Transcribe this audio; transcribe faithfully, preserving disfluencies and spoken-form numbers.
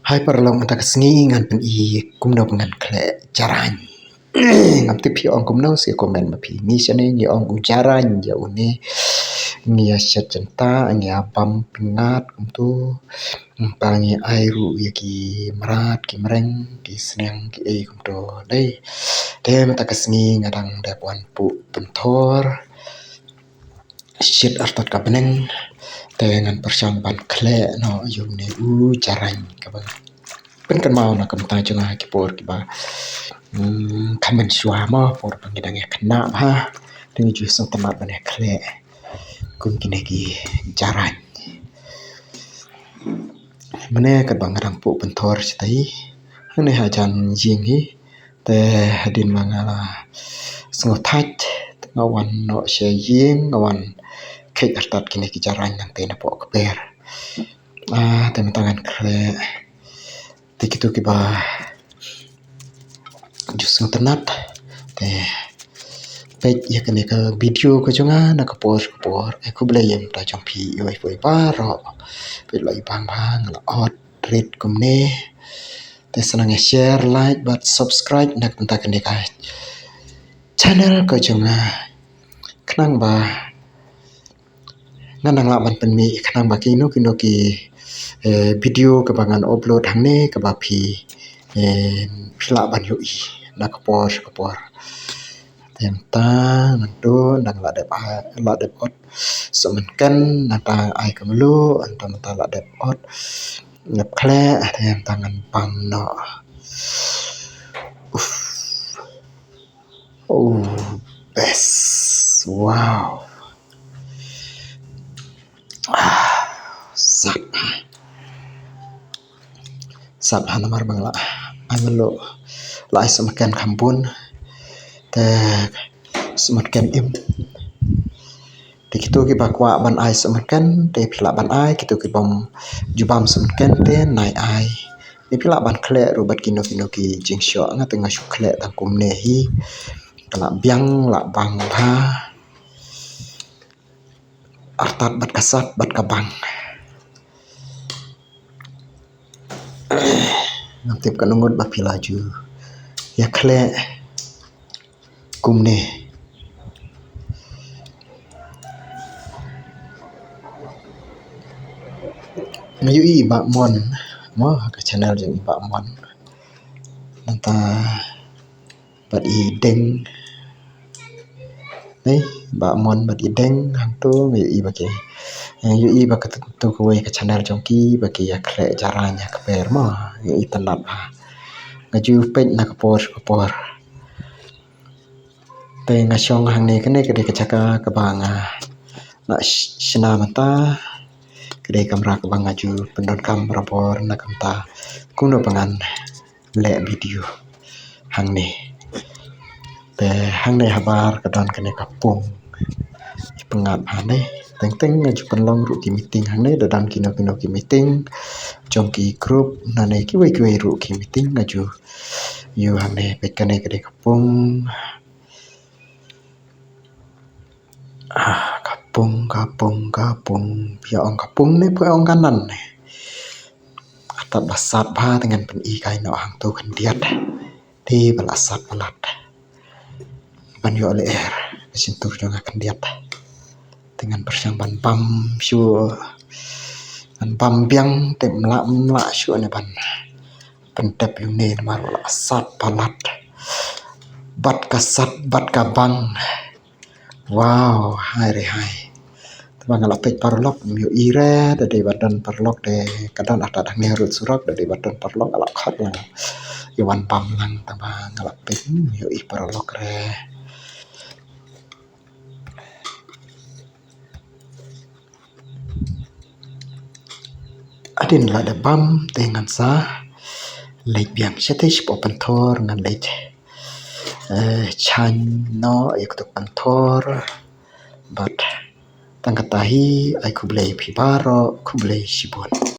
Hai paralok, mynta ka sngi ngan pyni kumno ba ngan khleh jarain. Ngam tip phi ong kumno, sa comment ma phi. Ngi shane ngi ong u jarain ïa une. Ngi ïa shet jynta, ngi ïa bam pyngngad kumto. Mynta ngi ai ruh ïa ki mrad, ki mreng, ki sniang, ki ei kumto. Dei. Te mynta ka sngi nga dang dep wan puh pynthor. Shit artat ka bneng. Te ngan pyrshang ban khleh noh ïa une u jarain kaba pynkynmaw na ka bynta jong nga ha ki por kiba, hmm, kham mynshuwa mo, por ba ngi dang ïa khynnah bha. Te ngi ju sngewtynnat ban ïa khleh kum kine ki jarain. Mynne katba nga dang puh pynthor shatai, hangne hajan ïing hi. Te hadien ba nga la sngewthait, nga wan noh sha ïing, nga wan kheit artat kine ki jarain nangtei napoh kper. Ah, te mynta ngan khleh. Te kito kiba ju sngewtynnat, te peit ïa kane ka video ka jong nga na ka por ka por. Ai khublei ïa mynta jong phi iwei pa iwei baroh. Peit la i bang bha nga la ot rit kumne. Te sa nang ïa share, like bad subscribe na ka bynta kane ka channel ka jong nga. Khnang ba ngan nang lah ban pynmih, khnang ba kino kino ki, eh, video kaba ngan upload hangne kaba phi, eh, phi lah ban ïohi na ka por sha ka por. Te mynta nangtu nang la dep, la dep ot sohmynken, nangta ai ka mluh, nangta mynta la dep ot, dep khleh, te mynta ngan bam noh. Uff. Oh, best. Wow. Ah, sat. Sat ha namar ba nga la ai mluh, la ai sohmynken kham bun. Te sohmynken im. Te kito kiba kwah ban ai sohmynken te phi lah ban ai, kito kibym ju bam sohmynken te nai ai. Te phi lah ban khleh ruh bad kino kino ki jingshoh, nga te nga shu khleh tang kumne hi. Ka la biang, la bang bha. Artat bad ka sat bad ka bang. Ngam tip katno ngut ba phi la ju ïa khleh kumne. Nga ïohi i Bah Mon mo, ha ka channel jong i Bah Mon. Nangta bad i Deng. Nei, Bah Mon bad i Deng hangtu nga ïohi ba ki, nga ïohi ba katu kawei ka channel jong ki ba ki ïa khleh jarain ha kper mo, nga ïohi tynnat bha. Nga ju peit na ka por ka por. Te nga shong hangne, kane ka dei ka jaka kaba nga la sh-, shna mynta. Ka dei ka kamra kaba nga ju pyndonkam barabor na ka bynta kumno ba ngan leh video hangne. Te hangne habar ka don kane ka pung. Pyngngad hangne. Teng teng nga ju pynlong ruh ki meeting hangne, da don kino kino ki meeting jong ki group nangne, kiwei kiwei ruh ki meeting nga ju ïoh hangne. Peit kane ka dei ka pung. Ah, ka pung, ka pung, ka pung. Phi ong ka pung ne phi ong ka nan ne? Artat ba sat bha, te ngan pyni kai noh hangtu khyndiat. Te ba la sat palat. Ban ïoh lyer ka shyntur jong nga khyndiat. Te ngan pyrshang ban bam shuh. Ban bam biang te ym lah, ym lah shuh ne ban pyndep ïa une namar ba la sat palat. Bad ka sat bad ka bang. Wow, hai re hai. Te ba nga la peit paralok, ym ïohi re, da dei ba don paralok te ka don artat hangne harud surok, da dei ba don paralok nga la khot lang ïa wan bam lang, te ba nga la peit, ym ïohi paralok re. Hadien la dep bam te ngan sa leit biang shatei shapoh pynthor, ngan leit, eh, shaiñ noh ïa katu ka pynthor. Bad tang kata hi, ai khublei phi baroh, khublei shibun.